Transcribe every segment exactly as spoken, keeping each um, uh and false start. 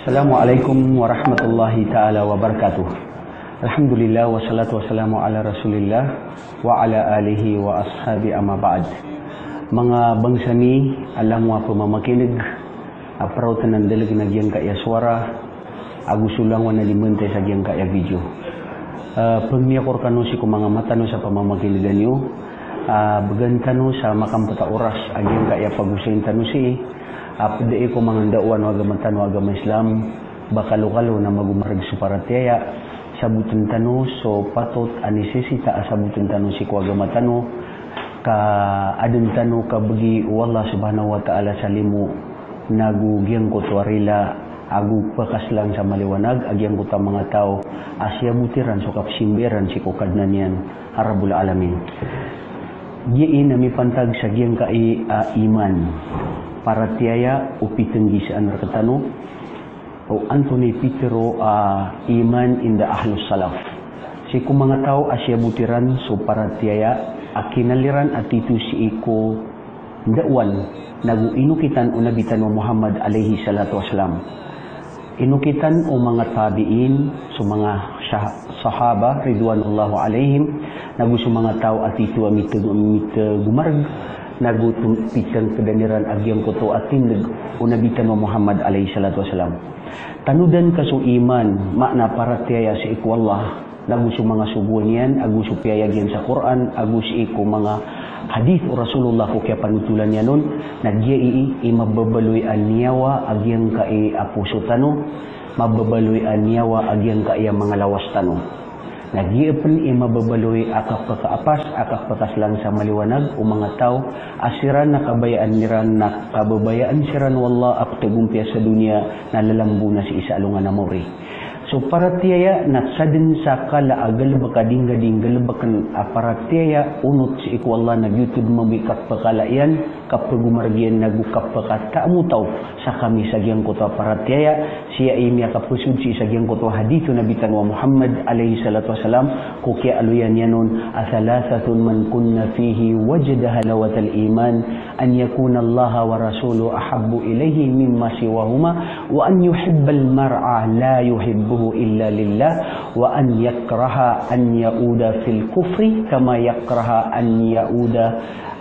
Assalamu alaikum warahmatullahi ta'ala wabarakatuh. Alhamdulillah, wassalatu wassalamu ala Rasulillah wa ala alihi wa ashabi, amma ba'd. Manga bangsa mi a langowan a pamamakineg, a praw tano a ndalegen a giyangkaya sowara, ago so langowan a limbantay sa giyangkaya video. Eh, pangni ako rekano sii ko manga matano sa pamamakinegan iyo, a began tano sa makampet a oras a giyangkaya pagosayin tano sii, a ped aya ko manga ndaowan o agama tano a agama Islam, ba kalokalo na magomareg so paratiyaya, saboten tano so patot a nisisita a saboten tano sii ko agama tano, ka aden tano kabegi o Allah Subhanahu wa Ta'ala sa limo, nago giyangkoto a rila, ago pekaselang sa maliwanag a giyangkoto a manga taw a siyaboti ran so kapesimbaa iran sii ko Kadnan iyan a Rabbul Alamin. Giya i na mipantag sa giyangkai a iman, paratiyaya o pitenggisaan rektano, o antonaa i pitero a iman inda ahlus salaf. Sii ko manga taw a siyaboti ran so paratiyaya a kinal iran a tito sii ko ndaowan nago inokitan o Nabi tano a Muhammad alaihi salatu wassalam. Inokitan o manga tabi'in, so manga sah-, sahaba ridwanullahu alaihim, nago so manga taw a tito a miteg-, mitegomareg, nago to-, pitengkedan iran a giyangkoto a tindeg o Nabi tano a Muhammad alaihi salatu wassalam. Tanodan ka so iman, maana paratiyaya sii ko Allah, nago so manga sogoan iyan, ago so piyayag iyan sa Qur'an, ago sii ko manga hadith o Rasulullah ko kiyapanotolan iyan on, na giya i, i mababaloy a niyawa a giyangkai a poso tano, mababaloy a niyawa a giyangkai a manga lawas tano. Na giya pen i mababaloy a kapekaapas, a kapekaselang sa maliwanag o manga taw a siran na kabayaan iran na kababayaan siran o Allah a petagompiya sa doniya na lalambo na sii sa alongan a maori. So paratiyaya na saden sa kala a galebek a di ngka di nggalebeken a paratiyaya onot sii ko Allah na giyoto den mambo i kapekala iyan, kapegomareg iyan nago kapekataamo taw sa kami sa giyangkoto a paratiyaya, sii a miyakapesod sii sa giyangkoto a hadith o Nabi tano a Muhammad alaihi salatu wassalam, ko kiyaaloya niyan on a thalathatun man kunna fihi wajada halawatal iman, an yakuna Allaha wa rasuluhu ahabbu ilaihi mimma siwahuma, wa an yuhibbal mar'a la yuhibbuhu illa lillah, wa an yakraha an ya'uda fil kufri kama yakraha an ya'uda,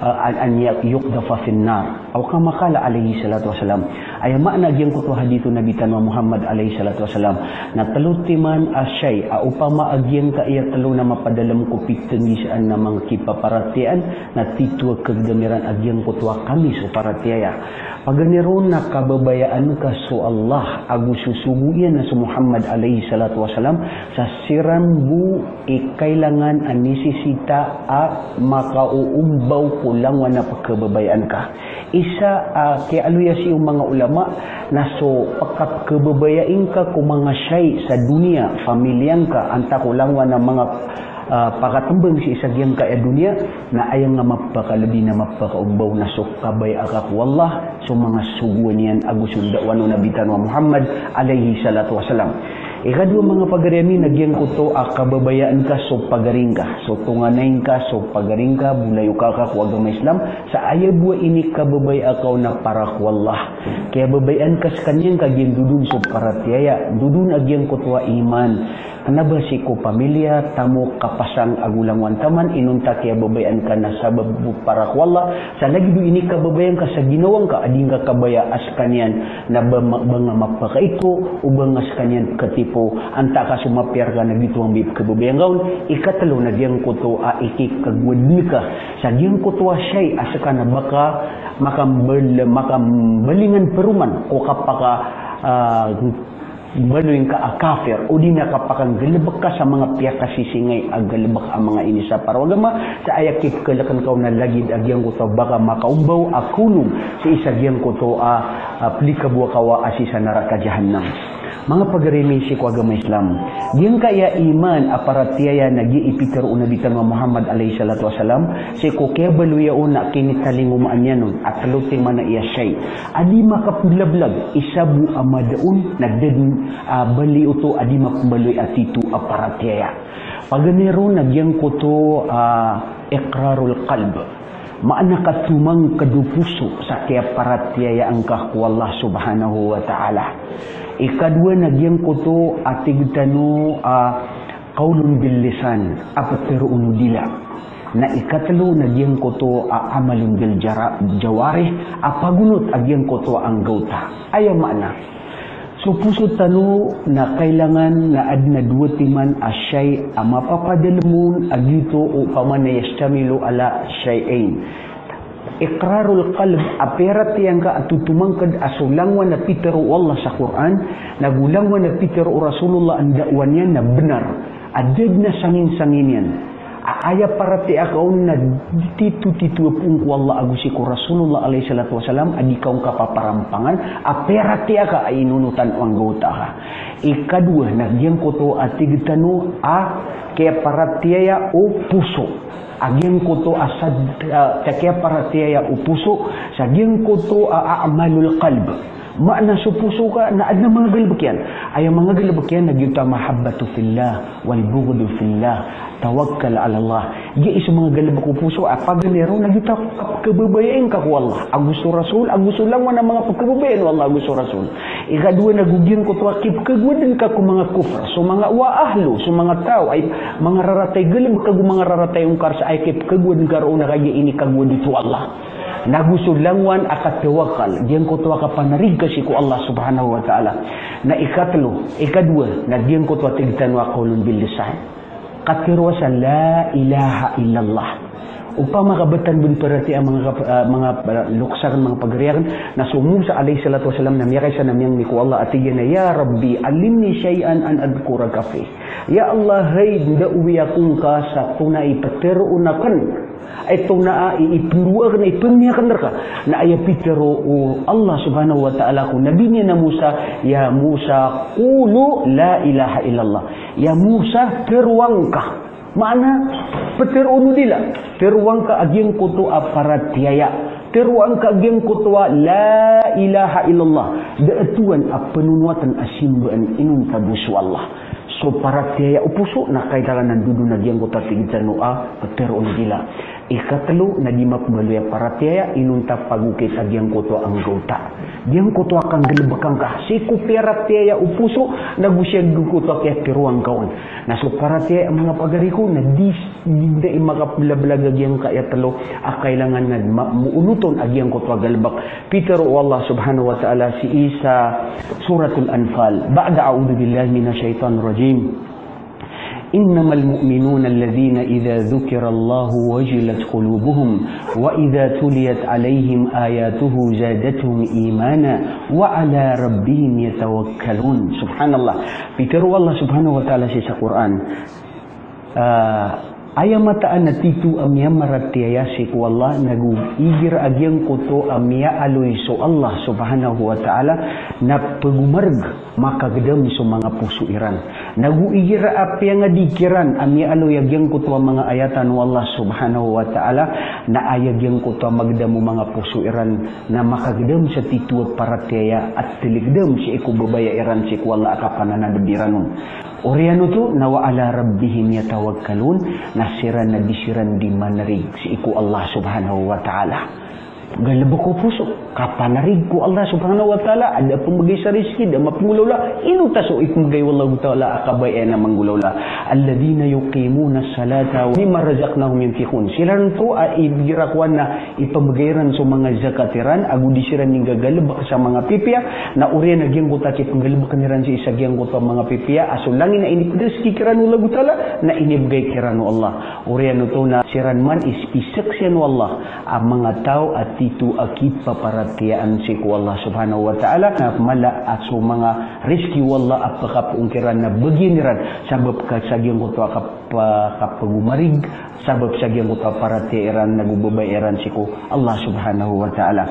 ah, an, an ya-, yuqdhafa fin nar. Aw kama qala alaihi salatu wassalam. Aya maana giyangkoto a hadith o Nabi tano a Muhammad alaihi salatu wassalam, na telo timan a shay a opama a giyangkaya telo na mapadalem ko pitenggisaan a manga kipaparatiyayaan, na tito a kegedam iran a giyangkoto a kamis o paratiyaya. Paganay ron na kababayaan ka so Allah ago so sogo iyan a so Muhammad alaihi salatu wassalam, sa siran bo i kailangan a nisisita a makaoombaw ko langowan a pekababayaan ka. Isa a kiyaaloya sii o manga ulama na so pekapekababayai ngka ko manga shay sa doniya, pamilya ngka, antaa ko langowan a manga, ah, pakatembeng sii sa giyangkaya doniya, na aya nga mapakalebi na mapakaombaw na so kabaya aka ko Allah, so manga sogoan iyan ago so ndaowan o Nabi tano a Muhammad alaihi salatu wassalam. Ikadowa, manga pagari ami, na giyangkoto a kababayaan ka so pagari ngka, so tonganay ngka, so pagari ngka, bolayoka ka ko agama Islam, sa aya bo a inikababaya aka on na para ko Allah. Kiyababayaan ka sekaniyan ka giya ndodon so paratiyaya, ndodon a giyangkoto a iman. Kena ba sii ko pamilya, tamok, kapasang ago langowan taman, inonta kiyababayaan ka na sabap bo para ko Allah, sa lagid o inikababaya ngka sa ginawa ngka a di ngka kabaya a sekaniyan na ba ma-, ba nga mapakaito, o ba nga sekaniyan katipo, antaa ka so mapiya reka na giyoto mambo i pekababaya ngka on. Ikatelo na giyangkoto a ikikagowad ngka sa giyangkoto a shay a seka na ba ka makambal-, makambalingan peroman ko kapaka, ah, baloy ngka a kafir, odi na kapakanggalebek ka sa manga piyakasisingay a galebek a manga inisapar o agama, sa aya kipekalaken ka on na lagid a giyangkoto a ba ka makaombaw a kolong sii sa giyangkoto a, a, pelikabo a kawa a sii sa naraka jahannam. Manga pagari ami sii ko agama Islam, giyangkaya iman a paratiyaya na giya i pitero o Nabi tano a Muhammad alaihi salatu wassalam, sii ko kiyabaloya on na kinitalingomaan iyan on a telo timan a shay a di makapelablag, isa bo a mada on na da den a bali oto a di mapembaloy a tito a paratiyaya. Paganay ron na giyangkoto a iqrarul qalb. Maana ka tomangkd o poso sa kiyaparatiyayaan ka ko Allah Subhanahu wa Ta'ala. Ikadowa na giyangkoto a tig tano a qawlun bil lisan, a ptharoon o dila. Na ikatlo na giyangkoto a amalun bil jara-, jawarih, a pagonot a giyangkoto a anggawta. Aya maana. So poso tano na kailangan na adn a dowa timan a shay a mapapadalm on a giyoto o opama na yashtamilu ala shay'ayn. Iqrarul qalb, a piyaratiyaya ngka a totomangkd a so langowan a pitharo o Allah sa Qur'an, nago langowan a pitharo o Rasulullah a ndaowan iyan na bnar. A da dn a sangin-sangin iyan. A aya paratiyaya ka on na titho-titho a poon ko Allah ago sii ko Rasulullah alayhis salatu wassalam, a di ka on kapaparampangan, a piyaratiyaya ka a inonotan o anggawta ka. Ikadowa na giyangkoto a tig tano a kiyaparatiyaya o poso. A giyangkoto a sad-, a, kiyaparatiyaya o poso sa giyangkoto a a'malul qalb. Maana so poso ka na adn a manga galbk iyan. Aya manga galbk iyan na giyoto a mahabbatu fillah wal bughdu fillah. Tawakkal ala Allah. Giya i so manga galbk o poso a paganay ron na giyoto a pkhababayai ngka ko Allah ago so Rasul, ago so langowan a manga pkhababayaan o Allah ago so Rasul. Ikadowa na go giyangkoto a kipkhagowad ngka ko manga kufr, so manga wa ahlu, so manga taw a manga raratay galbk ago manga raratay ongkar sa aya kipkhagowad ngka roo na kagiya inikagowad oto o Allah. Nago so langowan a katawakal, giyangkoto a kapanarig ka sii ko Allah Subhanahu wa Ta'ala. Na ikatlo, ikadowa, na giyangkoto a tig tano a qawlun bil lisan. Katharoa sa la ilaha illallah. Opama ka ba tano dn paratiyayaan manga kap-, ah, manga, ah, loks akn, manga pagari akn, na so Musa alayhis salatu wassalam na miyakaisa na miyangni ko Allah a tig iyan a, "Ya Rabbi, allimni shay'an an adhkuraka fih." Ya Allah, hay, ndaowi ako ngka sa tona i ptharoon akn. Ay tona a i, i ptharo akn, i pangni akn rka. Na aya pitharo o Allah Subhanahu wa Ta'ala ko Nabi niyan a Musa, "Ya Musa, qulu la ilaha illallah." Ya Musa, tharoa ngka. Maana, ptharoon o dila. Tharoa ngka a giyangkoto a paratiyaya. Tharoa ngka a giyangkoto a la ilaha illallah. Da a tohan a pnonowatn a simbaan inonta bo so Allah. So paratiyaya o poso na kailangan a ndodon a giyangkoto a tig tano a ptharoon o dila. Ikatlo na di mapmbaloy a paratiyaya inonta pagokit a giyangkoto a anggawta. Giyangkoto a kanggalbka ngka sii ko piyaratiyaya o poso, nago sii giyangkoto a kiyatharoa ngka on. Na so paratiyaya a manga pagari ko na di, di da i makablablag a giyangkaya tlo a kailangan na ma-, moonoton a giyangkoto a galbk. Pitharo o Allah Subhanahu wa Ta'ala sii sa Suratul Anfal, ba'da a'udhu billahi minash shaytanir rajim. Innamal mu'minuna alladhina idha dhukirallahu wajilat qulubuhum wa idha tuliyat alayhim ayatuhu zadathum imana wa ala rabbihim yatawakkalun. Subhanallah. Pitharo o Allah Subhanahu wa Ta'ala sii sa Qur'an. Ah, aya mataan a titho a miyamaratiyaya sii ko Allah, nago igira a giyangkoto a miyaaloy so Allah Subhanahu wa Ta'ala, na pagomarg, makagdam so manga poso iran. Nago igira a piyangadi kiran a miyaaloy a giyangkoto a manga ayatan o Allah Subhanahu wa Ta'ala, na aya giyangkoto a magdam o manga poso iran na makagdam sa titho a paratiyaya a tligdam sii ko babaya iran sii ko Allah a kapananadb iran on. Oriyan oto na wa ala rabbihim yatawakkalun, na siran na di siran di manarig sii ko Allah Subhanahu wa Ta'ala. Galbk o poso, kapanarig ko Allah Subhanahu wa Ta'ala, a da pmbgay sa rizki, da mapnggolawla, inonta so ipmbgay o Allahu Ta'ala a kabaya iyan a manggolawla. Alladhina yuqimuna as-salata wa mimma razaqnahum yunfiqun. Siran oto a igira kowan na ipmbgay iran so manga zakat iran, ago di siran inggagalbk sa manga pipiya, na oriyan a giyangkoto a kipnggalbkn iran sii sa giyangkoto a manga pipiya, a so langon a inipdrizki kiran o Allahu Ta'ala, na inibgay kiran o Allah. Oriyan oto na siran man i, isaksian o Allah a manga taw a titho a kipaparatiyayaan sii ko Allah Subhanahu wa Ta'ala, na mala a so manga rizki o Allah a pkapoon kiran na bagian iran, sabap ka sa giyangkoto a kap-, kapagomarig, sabap sa giyangkoto a paratiyaya iran nago babaya iran sii ko Allah Subhanahu wa Ta'ala.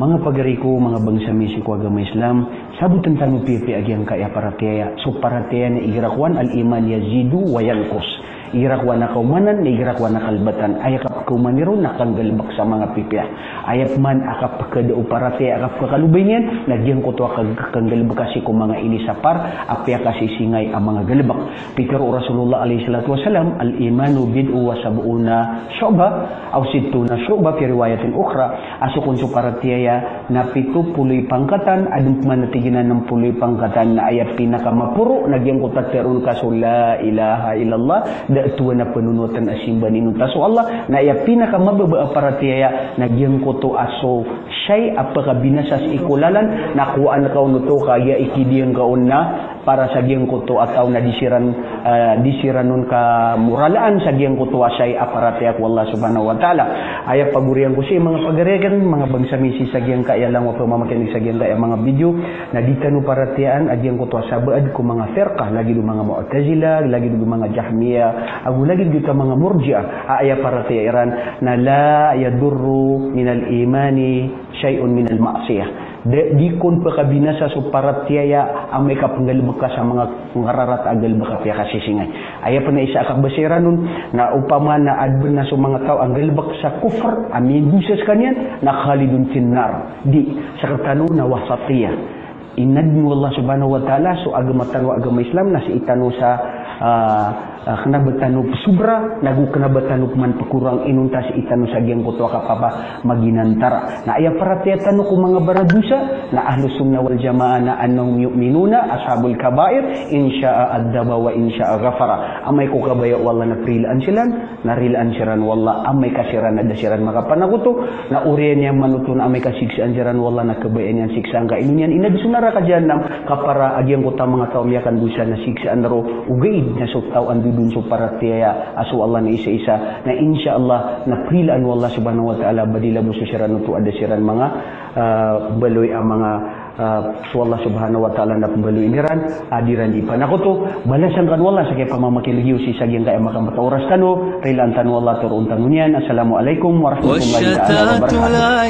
Manga pagari ko, manga bangsa mi sii ko agama Islam, sabotn tano piyapiya a giyangkaya paratiyaya. So paratiyaya na igira kowan, al-iman yazidu wa yanqus. Igira ko ana kaomanan, na igira ko ana kalbatan. Aya kapkaomani ron na kanggalbk sa manga pipiya. Aya pman a kapkada o paratiyaya a kapkakalobay niyan, na giyangkoto a kag-, kanggalbk a sii ko manga inisapar a piyakasisingay a manga galbk. Pitharo o Rasulullah alayhis salatu wassalam, "Al-imanu bid'un wa sab'una shu'bah, aw sittuna shu'bah fi riwayatin ukhra." A so kon so paratiyaya na pito polo i pangkatan, adn pman a tig iyan a nem polo i pangkatan, na aya pinakamaporo na giyangkoto a tharoon ka so la ilaha illallah, da a tohan a phanonotn a simba inonta so Allah, na aya pinakamababa a paratiyaya na giyangkoto a so shay a phakabinasa sii ko lalan, na kowaan ka on oto ka aya ikidiyang ka on na para sa giyangkoto a taw na di siran, ah, di siran on kamoralaan sa giyangkoto a shay a paratiyaya ko Allah Subhanahu wa Ta'ala. Aya pagoriyan ko sii manga pagari akn, manga bangsa mi sii sa giyangkaya langowan a pamamakin'g sa giyangkaya manga video, na di tano paratiyayaan a giyangkoto a sabaad ko manga firqa, lagid o manga Mu'tazila, lagid o manga Jahmiya, ago lagid oto a manga Murji'ah, a aya paratiyaya iran na la yadurru minal imani shay'un minal ma'siyah. Da, di kon phakabinasa so paratiyaya amay ka pnggalbk ka sa manga ngararata a galbk a piyakasisingay. Aya pn a isa a kabasa iran on, na opama na adn a so manga taw a nggalbk sa kufr, a mindosa skaniyan, na khalidun fin nar. Di, sktano na wasatiyah. Inadn o Allah Subhanahu wa Ta'ala so agama tano a agama Islam na sii tano sa, ah, ah, kna ba tano psobra, nago kna ba tano pman pkorang inonta sii tano sa giyangkoto a kapapamaginantara. Na aya paratiyaya tano ko manga baradosa, na Ahlus Sunnah wal Jamaah na annahum yu'minuna ashabul kaba'ir, in sha'a adzaba wa in sha'a ghafara. Amay ko kabaya o Allah na prilaan siran, na rilaan siran o Allah, amay ka siran na da siran makapanakoto, na oriyan iyan man oto na amay ka siksaan siran o Allah na kabayaan iyan siksaan ka ino niyan inadn so naraka jahannam, ka para a giyangkoto a manga taw a miyakandosa na siksaan ron, ogaid na so taw a ndodon so paratiyaya a so Allah na isa-isa, na insha Allah na prilaan o Allah Subhanahu wa Ta'ala, ba di labo so siran oto a da siran manga, ah, baloy a manga, ah, so Allah Subhanahu wa Ta'ala na pmbaloyin iran, a di iran di panakoto. Balasan kano o Allah sa kiyapamamakin'g iyo sii sa giyangkaya makamatao a oras tano, rilaan tano o Allah, toroon tano niyan. Assalamu alaikum warahmatullahi ta'ala wabarakatuh.